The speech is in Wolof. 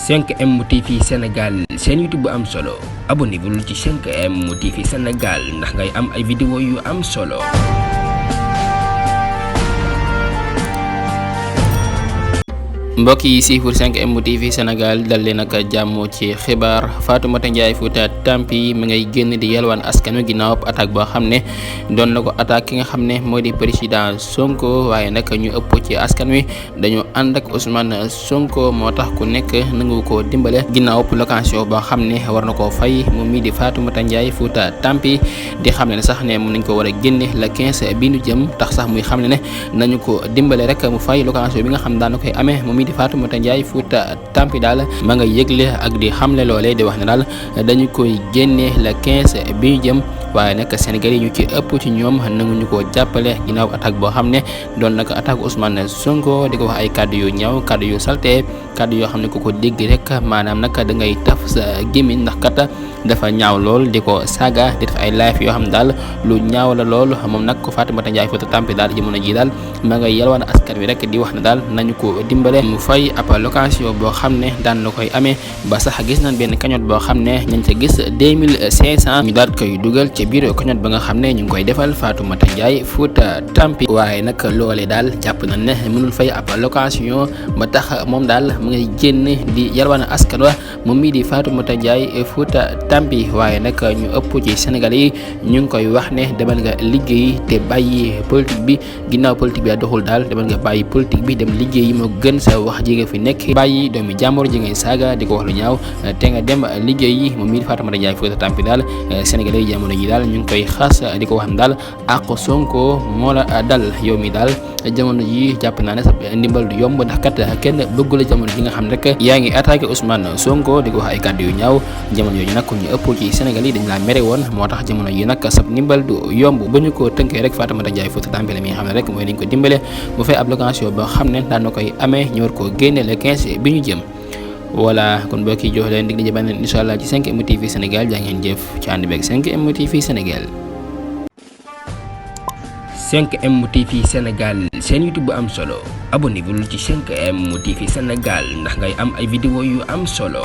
5M TV Sénégal seen YouTube bu am solo abonnez-vous ci 5M TV Sénégal ndax ngay am ay vidéo yu am solo. mbokk yi siifur 5M TV Sénégal dal leen ak jàmm ci xibaar Fatoumata Ndiaye Fouta Tampi mi ngay génn di yalwaan askan wi ginnaaw attaque boo xam ne doon na ko attaque ki nga xam ne moo di président Sonko waaye nag ñu ëpp ci askan wi dañu ànd ak Ousmane Sonko moo tax ku nekk nangu ko dimbale ginnaaw location boo xam ne war na koo fay moom mii di Fatoumata Ndiaye Fouta Tampi di xam ne sax ne moom nañ ko war a génne le 15 bi ñu jëm tax sax muy xam ne nañu ko dimbale rek mu fay location bi nga xam daan na koy amee di Fatoumata Ndiaye Fouta Tampi daal ma nga yëgle ak di xamle loolee di wax ne daal dañu koy génne le 15 bi ñu jëm waaye nag Sénégal yi ñu ci ëpp ci ñoom nanguñu koo jàppale ginnaaw attaque boo xam ne doon nag attaque Ousmane Sonko di ko wax ay kàddu yu ñaaw kàddu yu salte kàddu yoo xam ne ku ko dégg rek maanaam nag da ngay taf sa gémmiñ ndax kat dafa ñaaw lool di ko saaga di def ay live yoo xam ne daal lu ñaaw la lool moom nag ko Fatoumata Ndiaye Fouta Tampi daal jamono ji daal ma nga yalwaan askan wi rek di wax ne daal nañu ko dimbale mu fay ab location boo xam ne daan na koy amee ba sax gis nañ benn cagnotte boo xam ne ñañ ca gis 2500 ñu daal koy dugal ca biir cagnotte ba nga xam ne ñu ngi koy defal Fatoumata Ndiaye Fouta Tampi waaye nag loolee daal jàpp nañ ne mënul fay ab location ba tax moom daal mu ngay génn di yalwaan askan wa moom mii di Fatoumata Ndiaye Fouta Tampi waaye nag ñu ëpp ci Sénégal yi ñu ngi koy wax ne demal nga liggéey te bàyyi politique bi ginnaaw politique bi a doxul daal demal nga bàyyi politique bi dem liggéey yi moo gën sa wax ji nga fi nekk bàyyi doomi jàmbur ji ngay saaga di ko wax lu ñaaw te nga dem liggéey yi moom mii di Fatoumata Ndiaye Fouta Tampi daal Sénégalais yi jamono ji daal ñu ngi koy xas di ko wax ne daal ak Sonko moo la dal yow mi daal jamono ji jàpp naa ne sa ndimbal du yomb ndax kat kenn bëggu la jamono ji nga xam rek yaa ngi attaqué Ousmane Sonko di ko wax ay kàddu yu ñaaw jamono yooyu nag ñu ëpp ci Sénégal yi dañ laa mere woon moo tax jamono yi nag sab ndimbal du yomb bu ñu ko tënkee rek Fatoumata Ndiaye Fouta Tampi la mi nga xam ne rek mooy nañ ko dimbale bu fay ab location boo xam ne daan na koy amee ñu war koo génne le 15 bi ñu jëm voilà kon mbokk yi jox leen dig daje beneen incha allah ci 5M TV Sénégal jaa ngeen jëf ci ànd beeg 5M TV Sénégal. 5M TV Sénégal seen YouTube bu am solo abonnez-vous ci 5M TV Sénégal ndax ngay am ay vidéo yu am solo.